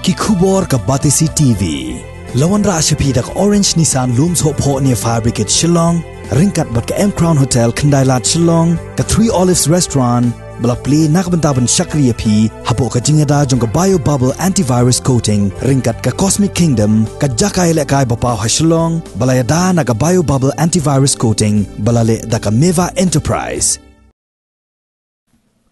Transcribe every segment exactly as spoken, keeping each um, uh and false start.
Ki khubor ka Batesi T V. La wanrah sha phi da ka Orange Nissan Lum Sohphoh near Fire Brigade Shillong, ryngkat bad ka M Crown Hotel Khyndailad Shillong, ka Three Olives Restaurant, ba la plie na ka bynta ban shakri ïa phi hapoh ka jingïada jong ka Bio Bubble Antivirus Coating, ryngkat ka Cosmic Kingdom, ka jaka ïalehkai ba paw ha Shillong, ba la ïada na ka Bio Bubble Antivirus Coating, ba la leh da ka Meva Enterprise.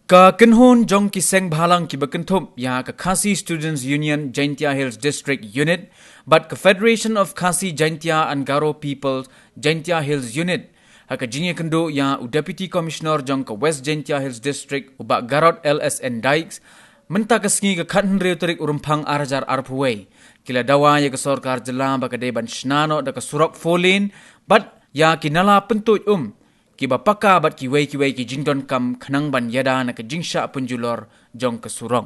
Ka kynhun jong ki seng bhalang kiba kynthup ïa ka Khasi Students Union Jaintia Hills District Unit bad ka Federation of Khasi Jaintia and Garo Peoples Jaintia Hills Unit, ha ka jingïakynduh ïa u Deputy Commissioner jong ka West Jaintia Hills District, u Bah Garod L S N Dykes, mynta ka sngi ka khathynriew tarik u Rymphang ar hajar arphew wei, ki la dawa ïa ka sorkar jylla ba ka dei ban shna noh da ka surok four lane bad ïa ki nala pyntuid um kiba paka bad kiwei kiwei ki jingdonkam khnang ban ïada na ka jingshah pynjulor jong ka surok.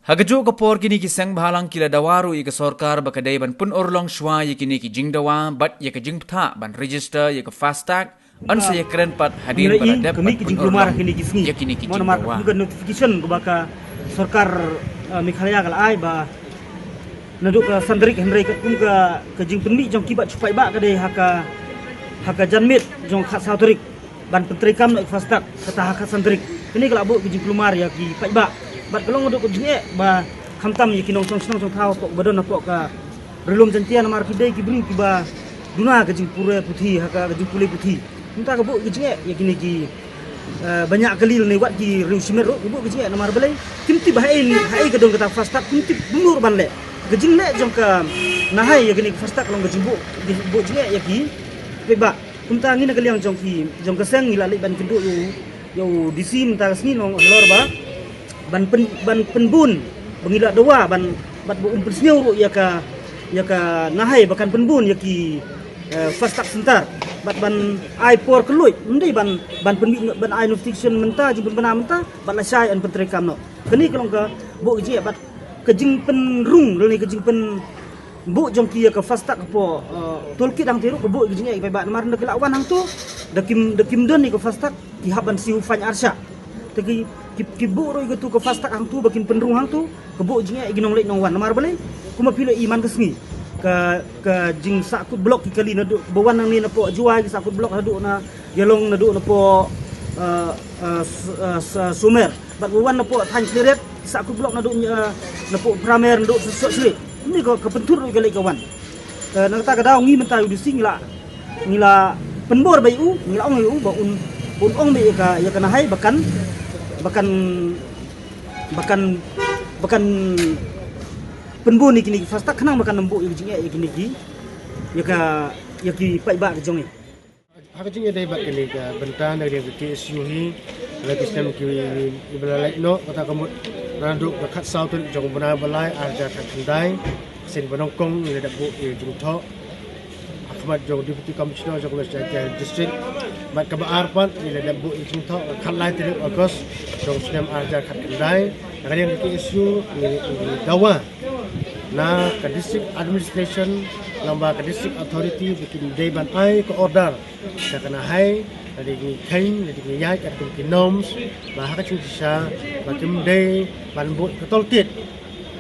Ha kajuh ka por kine ki seng bhalang ki la dawa ruh ïa ka sorkar ba ka dei ban pynurlong shuwa ïa kine ki jingdawa bad ïa ka jingbthah ban register ïa ka FASTag, yn sa ïakren pat hadien ba la dep ban pynurlong ïa kine ki jingdawa. Ka notification kaba ka sorkar, eh, Meghalaya ka la ai ba naduh ka san tarik, hynrei katkum ka, ka jingpynmih jong ki bad shu paidbah ka dei ha ka, ha ka janmiet jong ka khatsaw tarik ban pyntreikam noh ïa ka FASTag, kata ha ka san tarik. Kane ka la buh ka jingkulmar ïa ki paidbah. Bad ka long naduh ka jingeh ba khamtam ïa ki nongshong shnong shong thaw hapoh ba don hapoh ka Ri Lum Jaintia, namar ki dei ki briew kiba duna ka jingpule puthi, ha ka, ka jingpule puthi. Mynta ka buh ka jingeh ïa kine ki, eh, ba ñiah kali lane wat ki riew shimet ruh, ka buh ka jingeh namar balei kim tip haei, haei ka don kata FASTag, kim tip bymno ruh ban leh. Ka jingleh jong ka Nahai ïa kane ka FASTag ka long ka jingbuh, buh jingeh ïa ki paidbah. Kumta ngi na ka liang jong ki, jong ka seng ngi la leit ban kynduh ïa u, ïa u D C mynta ka sngi, nong halor ba ban pyn, ban pynbun, ba ngi la dawa ban, bad ba un pynsngew ruh ïa ka, ïa ka Nahai ba kan pynbun ïa ki, eh, FASTag Center bad ban ai por kylluid, ym dei ban, ban pynmih, ban ai notification mynta, jingpynbna mynta bad lashai yn pyntreikam noh. Kane ka long ka buh ka jingeh bad ka jingpynrung lane ka jingpyn buh jong ki ïa ka FASTag hapoh, eh, toll gate hangtei ruh ka buh ïa ka jingeh ïa ki paidbah namar ynda ki la wan hangto, da kim, da kim don ïa ka FASTag, ki hap ban siew fine arshah. Te ki, ki, ki buh ruh ïa katu ka FASTag hangto ba kin pynrung hangto, ka buh jingeh ïa ki nongleit nongwan. Namar balei? Kumba phi la i man ka sngi, ka, ka jingsahkut block ki kali naduh ba wan nangne napoh Jowai, ki sahkut block haduh na Ïalong naduh napoh, eh, eh, s-, eh, s-, Sumer. Bad ba wan napoh thaiñ Khliehriat, sahkut block naduh, eh, napoh Pramer, naduh Sohshlei. Kumne ka, ka pynthut ruh ka leit ka wan. Eh, na kata ka daw ngi mynta u D C ngi la, ngi la pynbor bad u, ngi la ong ïa u ba un, ba un ong bad ïa ka, ïa ka Nahai ba kan, ba kan, ba kan, ba kan pynbun ïa kine ki FASTag khnang ba kan ym buh ïa ka jingeh ïa kine ki, ïa ka, ïa ki paidbah ka jong ngi. Ha ka jingïadei bad kane ka bynta, na ka liang ka K S U hi, la ki snem kiba la leit noh, kata ka mut naduh ka khatsaw tarik jong u bnai ba lai, ar hajar khatkhyndai, sien ba nyngkong ngi la dep buh ïa ka jingthoh ha khmat jong u Deputy Commissioner jong ka West Jaintia Hills District. Bad kaba ar pat ngi la dep buh ïa ka jingthoh ha ka khatlai tarik August jong u snem ar hajar khatkhyndai. Na ka liang ka K S U ngi, ngi dawa na ka District Administration, lyngba ka District Authority, ba kin dei ban ai ka order sha ka Nahai, lada ngi kheiñ, lada ngi ïaid katkum ki norms, ba ha ka jingshisha ba kim dei ban buh ka toll gate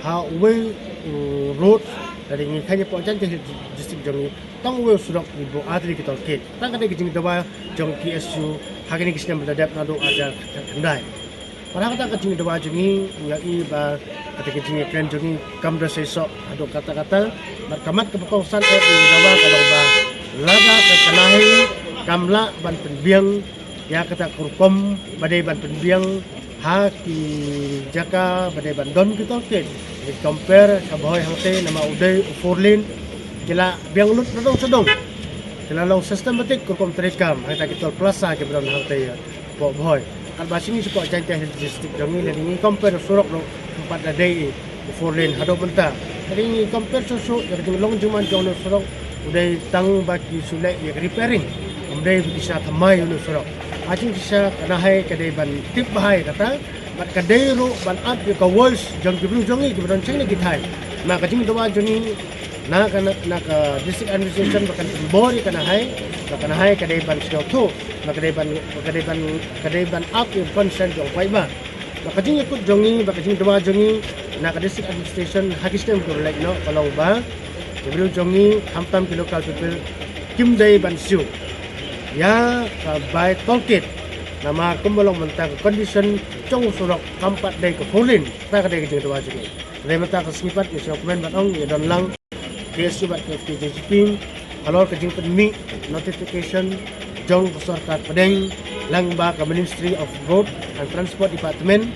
ha uwei u road, lada ngi kheiñ hapoh Jaintia Hills District jong ngi, tang uwei u surok ngi buh artylli ki toll gate. Tang ka dei ka jingdawa jong K S U ha kine ki snem ba la dep naduh ar hajar khatkhyndai. Bad ha kata ka jingdawa jong ngi, ngi ïohi ba kata ka jingïakren jong ngi kam da seisoh haduh katta katta. Bad ka mat kaba kongsan eh ngi dawa ka long ba lada ka, ka Nahai kam lah ban pynbiang ïa kata ka rukom ba dei ban pynbiang ha ki jaka ba dei ban don ki toll gate, ngi compare ka Bhoi hangtei, namar u dei u four lane, ki la biang lut na dong sha dong. Ki la long systematic ka rukom treikam ha kita ki toll plaza kiba don hangtei hapoh Bhoi. Katba sha ngi shapoh Jaintia Hills District jong ngi, lada ngi compare u surok ruh, ym pat da dei i u four lane haduh mynta. Lada ngi compare shuh shuh ïa ka jinglong jingman jong une u surok, u dei tang ba ki shu leh ïa ka repairing, ym dei ba ki shna thymmai ïa une u surok. Ha ka jingshisha ka Nahai ka dei ban tip bha ïa kata, bad ka dei ruh ban ap ïa ka voice jong ki briew jong ngi kiba don shane ki thaiñ. Na ka jingdawa jong ngi na ka, na, na ka District Administration ba kan pynbor ïa ka Nahai, ba ka Nahai ka dei ban sngewthuh, ba ka dei ban, ba ka dei ban, ka dei ban ap ïa ka consent jong u paidbah. Ba ka jingïakut jong ngi, ba ka jingdawa jong ngi na ka district administration ha ki snem ki ba la leit noh ka long ba ki briew jong ngi, khamtam ki local people, kim dei ban siew ïa ka bai toll gate. Namar kumba long mynta ka condition jong u surok kam pat dei ka four lane. Kata ka dei ka jingdawa jong ngi. Te mynta ka sngi pat ngi sngewkmen ban ong ïa don lang K S U bad K F K J G P halor ka jingpynmih notification jong ka sorkar pdeng lyngba ka Ministry of Road and Transport Department,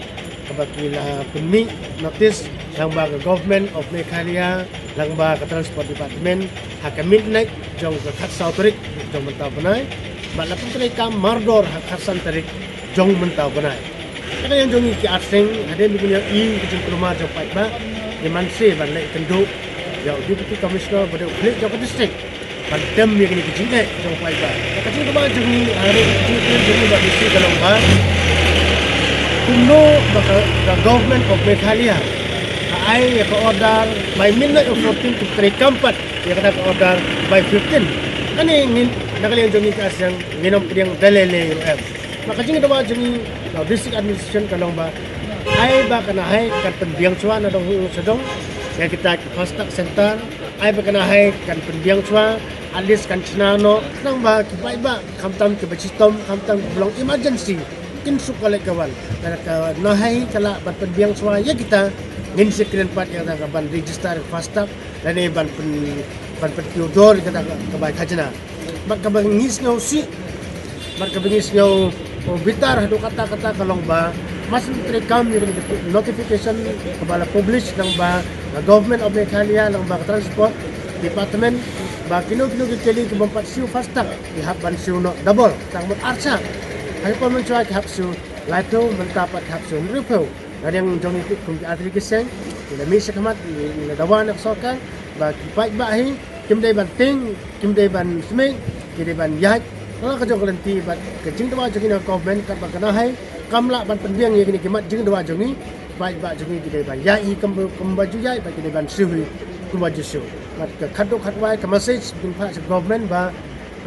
kaba ki la pynmih notice lyngba ka Government of Meghalaya, lyngba ka Transport Department, ha ka midnight jong ka khatsaw tarik jong mynta u bnai, bad la pyntreikam mardor ha khatsan tarik jong mynta u bnai. Ka liang jong ngi ki arseng, hadien ba ngin ïohi ka jingkulmar jong paidbah, ngi mynshwa ban leit kynduh ïa u Deputy Commissioner ba dei u khlieh jong ka district ban tem ïa kine ki jingeh jong paidbah. Ka jingkylmar jong ngi, hadien ka jingkylmar jong ngi bad u D C ka long ba kumno ba ka, ka Government of Meghalaya ka ai ïa ka order by midnight of fourteen, to treikam pat ïa kata ka order by fifteen. Kane ngin, na ka liang jong ngi ki arseng, ngin ym pdiang da lei lei ruh em. Ba ka jingdawa jong ngi na u district administration ka long ba ai ba ka NHAI kan pynbiang shuwa na dong sha dong ïa kita ki FASTag center. Ai ba ka NHAI kan pynbiang shuwa, at least kan shna noh, khnang ba ki paidbah, khamtam kiba shitom, khamtam kiba long emergency, kin suk ka leit ka wan. Lada ka NHAI ka lah ban pynbiang shuwa ïa kita, ngin sa kren pat ïa kata ka ban register FASTag lane ban pyn, ban pynkiew dor ïa kata ka, ka bai khajna. Bad kaba ngi sngewsih, bad kaba ngi sngew, oh, bitar haduh katta katta ka long ba, mar shu treikam ïa kane ka notification kaba la publish lyngba ka Government of Meghalaya, lyngba ka Transport Department, ba kino kino ki kali ki bym pat siew FASTag ki hap ban siew noh double, tang mut ar shah. Ha ki por mynshuwa ki hap siew laiphew, mynta pat ki hap siew hynriewphew. Ka liang jong ngi kum ki artylli ki seng, ngi la mih shakhmat, ngi, ngi la dawa na ka sorkar ba ki paidbah hi kim dei ban tieng, kim dei ban smiej, ki dei ban ïaid. Ka la ka jong ka lynti bad ka jingdawa jong ngi na ka government, katba ka NHAI kam lah ban pynbiang ïa kine ki mat jingdawa jong ngi, paidbah jong ngi ki dei ban ïaid hi kumba, kumba ju ïaid, bad ki dei ban siew hi kumba ju siew. Bad ka khatduh khatwai ka message ban phah sha government ba,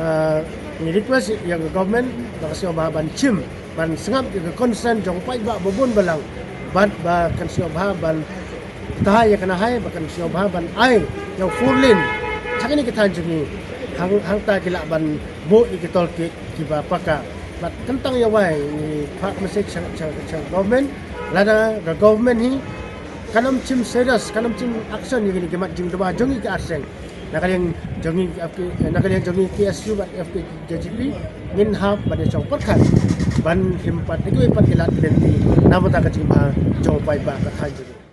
ah, ngi request ïa ka government ba ka sngewbha ban shim, ban sngap ïa ka concern jong paidbah ba bun balang, bad ba kan sngewbha ban tai ïa ka NHAI, ba kan sngewbha ban ai ïa u four lane sha kine ki thaiñ jong ngi, hang, hangta ki lah ban buh ïa ki toll gate kiba paka. Bad kyntang ïa wai ngi phah message sha, sha, sha government, lada ka government hi kan ym shim serious, kan ym shim action ïa kine ki mat jingdawa jong ngi ki arseng, na ka liang jong ngi, na ka liang jong ngi K S U bad F K J G P, ngin hap ban ïashong pyrkhat ban shim pat ïa kiwei pat ki lad ki lynti na bynta ka jingbha jong u paidbah ka thaiñ jong ngi.